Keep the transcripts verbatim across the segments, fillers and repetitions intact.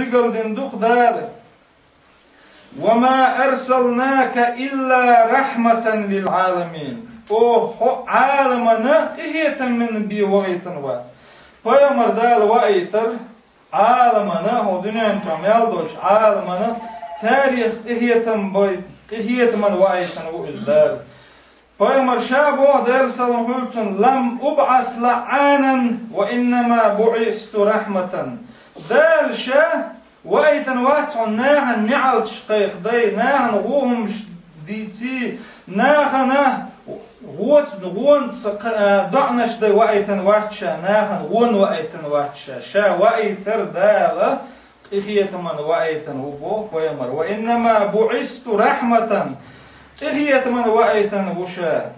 Дин дух Дала. «وما أرسلناك إلا رحمة للعالمين». О, хьо Ӏаламана къахетам бе ваийтина вац. Пайхамар Дала ваийтар Ӏаламана, хӀо дуьнен чу мел долчу Ӏаламана, царех къахетам бай, къахетаман ваийтина ву иза Дала. Пайхамар ша боху, Делан салам хуьлда цунна: «لم أبعث لعانا وإنما بعثت رحمة». Дала ша ваийтина вац хьо нахана неӀалташ кхайкхадай, нахана гӀо хӀумаш дийций, нахана гӀоца, гӀонца кха-, а, доӀанаш дай ваийтина вац ша, нахана гӀо ваийтина вац ша. Ша ваийтар Дала къахетаман ваийтина ву боху пайхамар. «وإنما بعثت رحمة». Къахетаман ваийтина ву ша.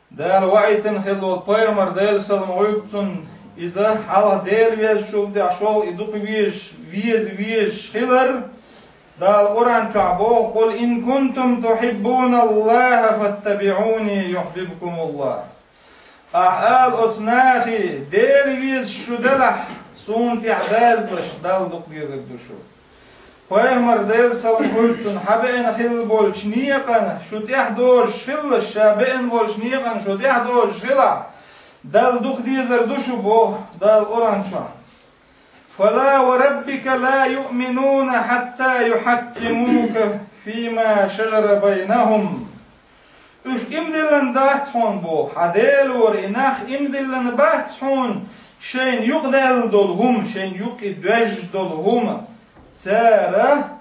Дала ваийтина хилла волу пайхамар, Делан салам хуьлда цунна, иза хьалха Дела везачул тӀаьхьа шолгӀа и дукха везаш, веза везаш хилар. Дала Къуръан чохь боху: «قل إن كنتم تحبون الله فاتبعوني يحببكم الله». Ахьа ала оцу нахе: «Дела везаш шу делахь, суна тӀаьхьа дазалаш, Далла дукха дезарг ду шу». Пайхамар, Делан салам хуьлда цунна, хьан беана хилла болчу некъана шу тӀаьхьа дозуш хилалаш, ша беана болчу некъана шу тӀаьхьа дозуш хилахь, Далла дукха дезар ду шу боху Дала Къуръан чохь. «فلا وربك لا يؤمنون حتى يحكموك فيما شجر بينهم». Уьш иман диллина дац хьуна боху, хьан Делора и нах иман диллина бац хьуна, шайна юкъадаьлла долу хӀума, шайна юкъа и доьжна долу хӀума, цара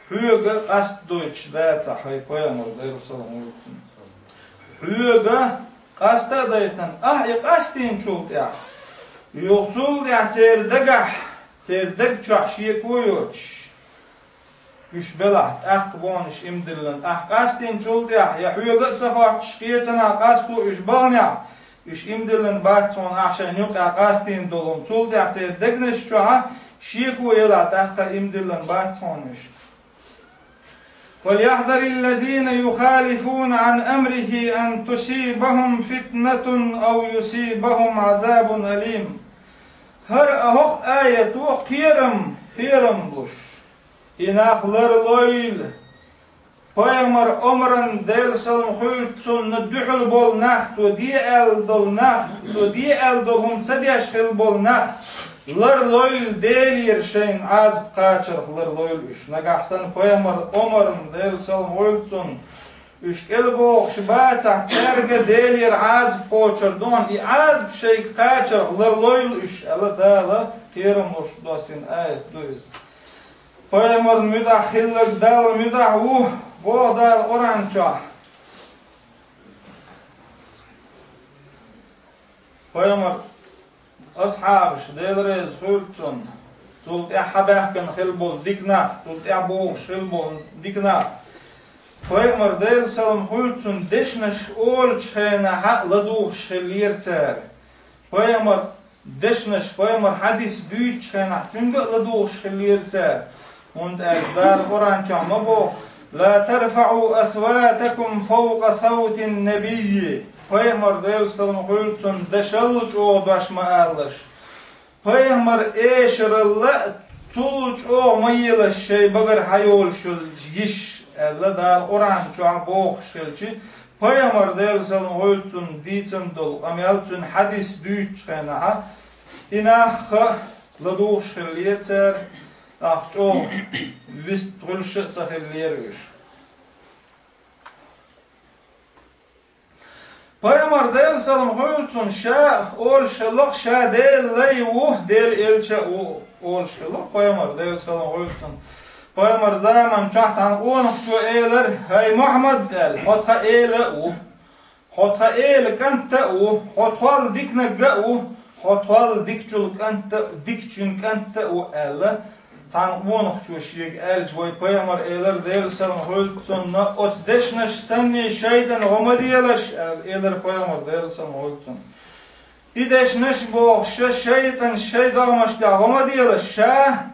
хьоьга къастадойтуш дацахь, хӀай пайхамар, Делан салам хуьлда цунна. Хьоьга къаста а дайтина, ахьа и къастийначул тӀаьхьа, юха цул тӀаьхьа церан дагахь, церан даг чохь шеко йоцуш, уьш белахь, тӀаккха боху уьш иман диллина. Ахьа къастийначул тӀаьхьа, я хьоьга а ца хоттуш, кхечанхьа къасто уьш баханехь, уьш иман диллина бац хьуна, ахьа шайна юкъахь къастийна долу хӀума. Цул тӀаьхьа церан дегнаш чохь шеко елахь, тӀаккха иман диллина бац хьуна уьш. «فليحذر الذين يخالفون عن أمره أن تصيبهم فتنة أو يصيبهم عذاب أليم». ХӀара а хӀокху аято кхерам, кхерам луш, и нах ларлойла. Пайхамар омран, Делан салам хуьлда цунна, дуьхьал болу нах, цо де аьлла долу нах, цо де аьлла долу хӀума ца деш хилла болу нах ларлойла, Делера шайна Ӏазап кхачарх ларлойла уьш. Нагахь санна пайхамар омран, Делан салам хуьлда цунна, уьш кӀелбохуш бацахь, цаьрга Делера Ӏазап кхочур ду хьуна, и Ӏазап шайга кхачарх ларлойла уьш, аьлла Дала кхерам луш доссийна аят ду иза. Пайхамарна муьтӀахь хилларг Далла муьтӀахь ву, боху Дала Къуръан чохь. Пайхамар асхьабаш, Дела реза хуьлда цунна, цул тӀаьхьа хьабаьхкина хилла болу дика нах, цул тӀаьхьа бохуш хилла болу дика нах. Пайхамар, Делан салам хуьлда цунна, дешнаш олучу хенахь а ладугӀуш хиллера цара. Пайхамар дешнаш, пайхамар хьадис дуьйцучу хенахь цуьнга а ладугӀуш хиллера цара. ХӀунда аьлча Дала Къуръан чохь ма боху: «لا ترفعوا أصواتكم فوق صوت النبي». Пайхамар, Делан салам хуьлда цунна, дашалла чӀогӀа дош ма алалаш. Пайхамар эшаралла а цул чӀогӀа ма елаш шайн багара хьайолуш йолу йиш, аьлла Дала Къуръан чохь бохуш хилча, пайхамар, Делан салам хуьлда цунна, дийцина долу къамел, цуьнан хьадис дуьйцучу хенахь, и нах а ладугӀуш хиллера цара, ахь чӀогӀа вист хуьлуш а ца хиллера уьш. Пайхамар, Делан салам хуьлда цунна, ша олуш хилла-кх, ша Делан лай ву, Делан элча а ву олуш хилла-кх пайхамар, Делан салам хуьлда цунна. Пайхамар заман чохь цхьана къонахчо элира: «ХӀай Мухьаммад, — аьлла, — хьо тхан эла а ву, хьо тхан эла кӀант а ву, хьо тхол диканиг а ву, хьо тхол дикачул кӀант а, дикачун кӀант а ву», — аьлла. Цхьана къонахчо шега аьлча, вай пайхамар элира, Делан салам хуьлда цунна: «Оцу дешнаш санний шайтӀан гӀо ма делаш», — аьлла, элира пайхамар, Делан салам хуьлда цунна. И дешнаш бохуш, ша шайтӀан шайн догӀмаш тӀехь гӀо ма делаш, ша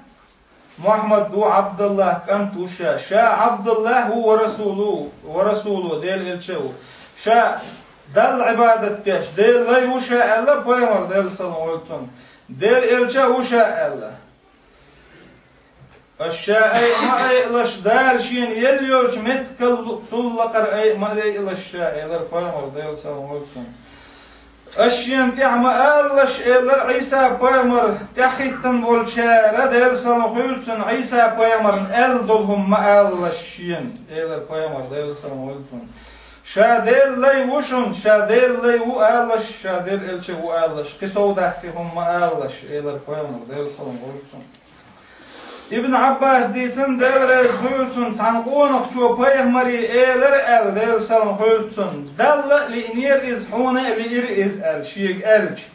Мухьаммад ву, Ӏабдаллах кӀант ву ша, ша Ӏабдаллах ву ва расулу, ва расулу, Делан элча а ву. Ша Далла Ӏибадат деш, Делан лай ву ша, аьлла пайхамар, Делан салам хуьлда цунна. Дела элча а ву ша аьлла. Аш ша айъа ма айъалаш, Дала шена елла йолчу меттигал цул лакхара айъа ма айъалаш ша, элира пайхамар, Делан салам хуьлда цунна. Аш шена тӀехь ма алалаш, элира Ӏийса пайхамар, тӀаьхьахӀиттина волчара, Делан салам хуьлда цунна, Ӏийса пайхамарна аьлла долу хӀума ма алалаш шена, элира пайхамар, Делан салам хуьлда цунна. Ша Делан лай ву шуна, ша Делан лай ву алалаш, ша Делан элча ву алалаш, кхин сов даккхий хӀума ма алалаш, элира пайхамар, Делан салам хуьлда цунна. Ибн Ӏаббас дийцина, Дела реза хуьлда цунна, цхьана къонахчо пайхамаре элира аьлла, Делан салам хуьлда цунна, Далла а лиънера иза, хьуна а лиира иза аьлла, шега аьлча.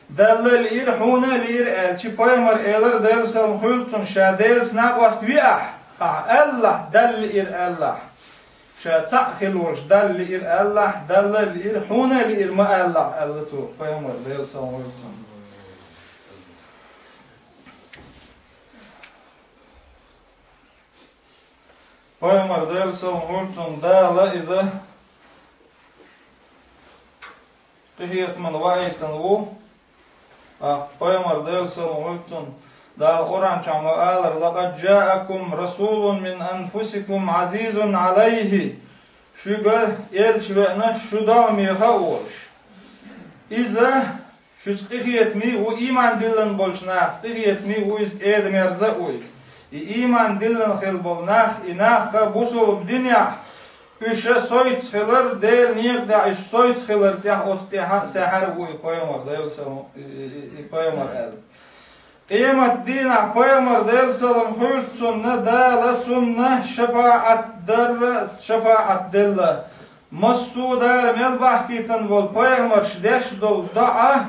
Далла а лиира, хьуна а лиира аьлча, пайхамар элира, Делан салам хуьлда цунна, ша Делаца накъост ве ахь, ахь алалахь, Далла лиира алалахь. Ша цхьаъ хила волуш Далла лиира алалахь, Далла а лиира, хьуна а лиира ма алалахь аьлла цо, пайхамар, Делан салам хуьлда цунна. Пайхамар, Делан салам хуьлда цунна, Дала иза къинхетамна ваийтина ву. А, пайхамар, Делан салам хуьлда цунна, Дала Къуръан чохь ма аллара: «Лакъад джаакум расулун мин анфусикум азизун алайхи». Шуьга элча веана, шу догӀмеха а волуш. Иза шуьца къинхетаме ву, ийман диллина болчу нахаца къинхетаме ву иза, кӀеда-мерза а ву иза. И ийман диллина хилла болу нах, и нах а бусалба динехь, уьш а соьца хилар, Делан некъа тӀехь уьш соьца хилар тӀехь, оцу тӀехь а саьхьара ву и пайхамар, Делан салам, и, и, и, и пайхамар аьлла. Къемат дийнахь пайхамар, Делан салам хуьлда цунна, Дала цунна шафаӀат дарра, шафаӀат делла. Массо а Дала мел бахкийтина волу пайхамарша деш долу доӀа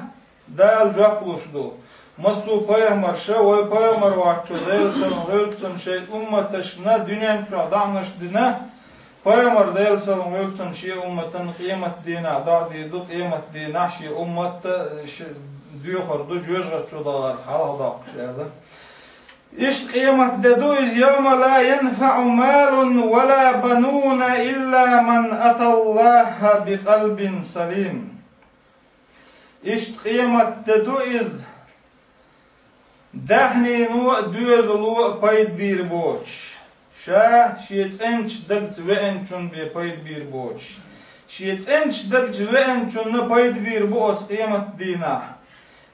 Дала жоп луш ду. Массо а пайхамарша, вай пайхамар воцчу, Делан салам хуьлда цунна, шайн умматашна дуьнен чохь доӀанаш дина, пайхамар, Делан салам хуьлда цунна, шен умматан къемат дийнахь доӀа дийр ду, къемат дийнахь шен уммат а, ш-, доьхур ду жоьжахати чу дахарх хьалха доккхуш аьлла. Иштта къемат де ду иза: «Йовма ла янфаӀу малун ва ла бануна илла ман аталлаха бикъалбин салим». Иштта къемат де ду иза: даьхнино а, доьзало а пайда бийр боцуш, ша шен цӀеначу дагца веанчун бен пайда бийр боцуш, шен цӀеначу дагца веанчунна пайда бийр бу оцу къемат дийнахь.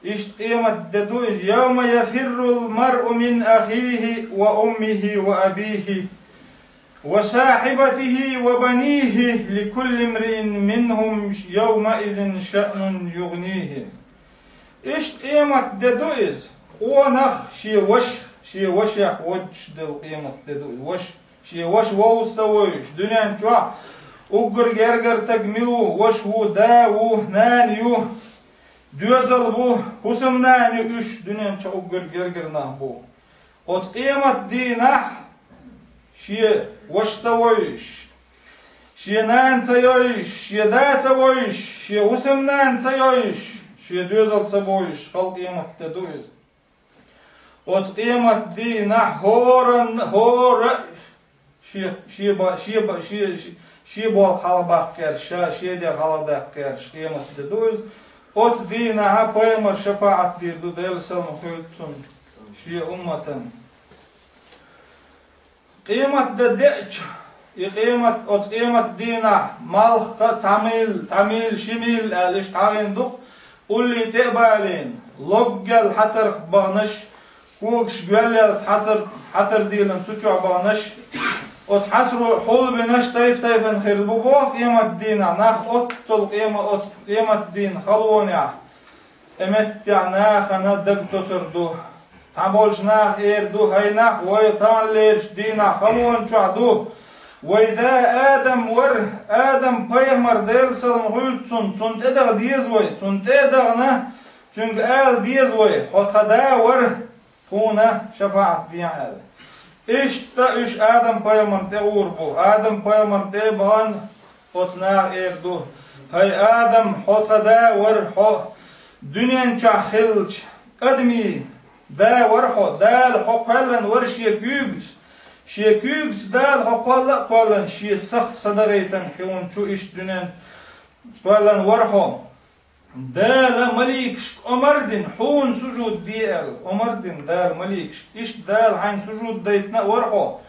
Иштта къемат де ду иза: «Йовма яфиррул маръу мин ахихи ва уммихи ва абихи ва сахьибатихи ва банихи, ликулли мриин минхум йовмаизин шаънун югънихи». Иштта къемат де ду иза: къонах шен ваша, шен вашех водуш долу къемат де ду иза. Ваша, шен ваша вовза ца вовзуш, дуьнен чохь уггар гергара стаг мила ву, ваша ву, да ву, нана ю, доьзал бу, хӀусамнана ю, уьш дуьнен чохь уггар гергара нах бу. Оцу къемат дийнахь шен ваша ца вовзуш, шен нана ца йовзуш, шен да ца вовзуш, шен хӀусамнана ца йовзуш, шен доьзал ца бовзуш, хала къемат де ду иза. Оцу къемат дийнахь хӀоранна, хӀора а шен, шен ба-, шен ба-, шен, шен, шен болх хьалабаккха гӀерташ, ша шен де хьаладаккха гӀерташ къемат де ду иза. Оцу дийнахь пайхамар шапаӀат дийр ду, Делан салам хуьлда цунна, шен умматан. Къемат де деъча, и къемат, оцу къемат дийнахь малхха цхьа мийла, цхьа мийла, ши мийла аьлла иштта хьагӀийна ду-кх, уллий тӀе а балийна, логгал хьацарх баханаш, когаш гоьллелц хьацар, хьацар дийлина цу чохь баханаш, оцу хьацаро хьулбинаш тайп-тайпана хир бу боху къемат дийнахь, нах оццул къема-, оцу къемат дийнан халонехь. Тхо меттехь нахана даг тосур ду. Цхьаболчу наха эр ду: «ХӀай нах, вай таханлерчу дийнахь халонан чохь ду. Вай да Адам вара, Адам пайхамар, Делан салам хуьлда цунна, цунна тӀе даха деза вай, цунна тӀе а дахана, цуьнга ала деза вай: „Хьо тхан да вара, тхуна шапаӀат дехьа“, – аьлла». Иштта уьш Адам пайхамарна тӀе гӀур бу. Адам пайхамарна тӀе а бахана, оцу наха эр ду: «ХӀай Адам, хьо тхан да вара, хьо дуьнен чохь хиллачу адамийн да вара хьо, Дала хьо кхоьллина вара Шен куьйгаца, Шен куьйгаца Дала хьо кхолла а кхоьллина, Шен сах са дахийтина хьуна чу иштта дуьнен кхоьллина вара хьо». Дала маликашка омар дина хьуна сужуд де аьлла, омар дина Дала маликашка. Иштта Дала хьайна сужуд дайтина а вара хьо.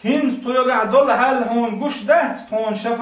ХӀинца тхоьгахь долу хьал хьуна гуш дац тхуна шафаӀат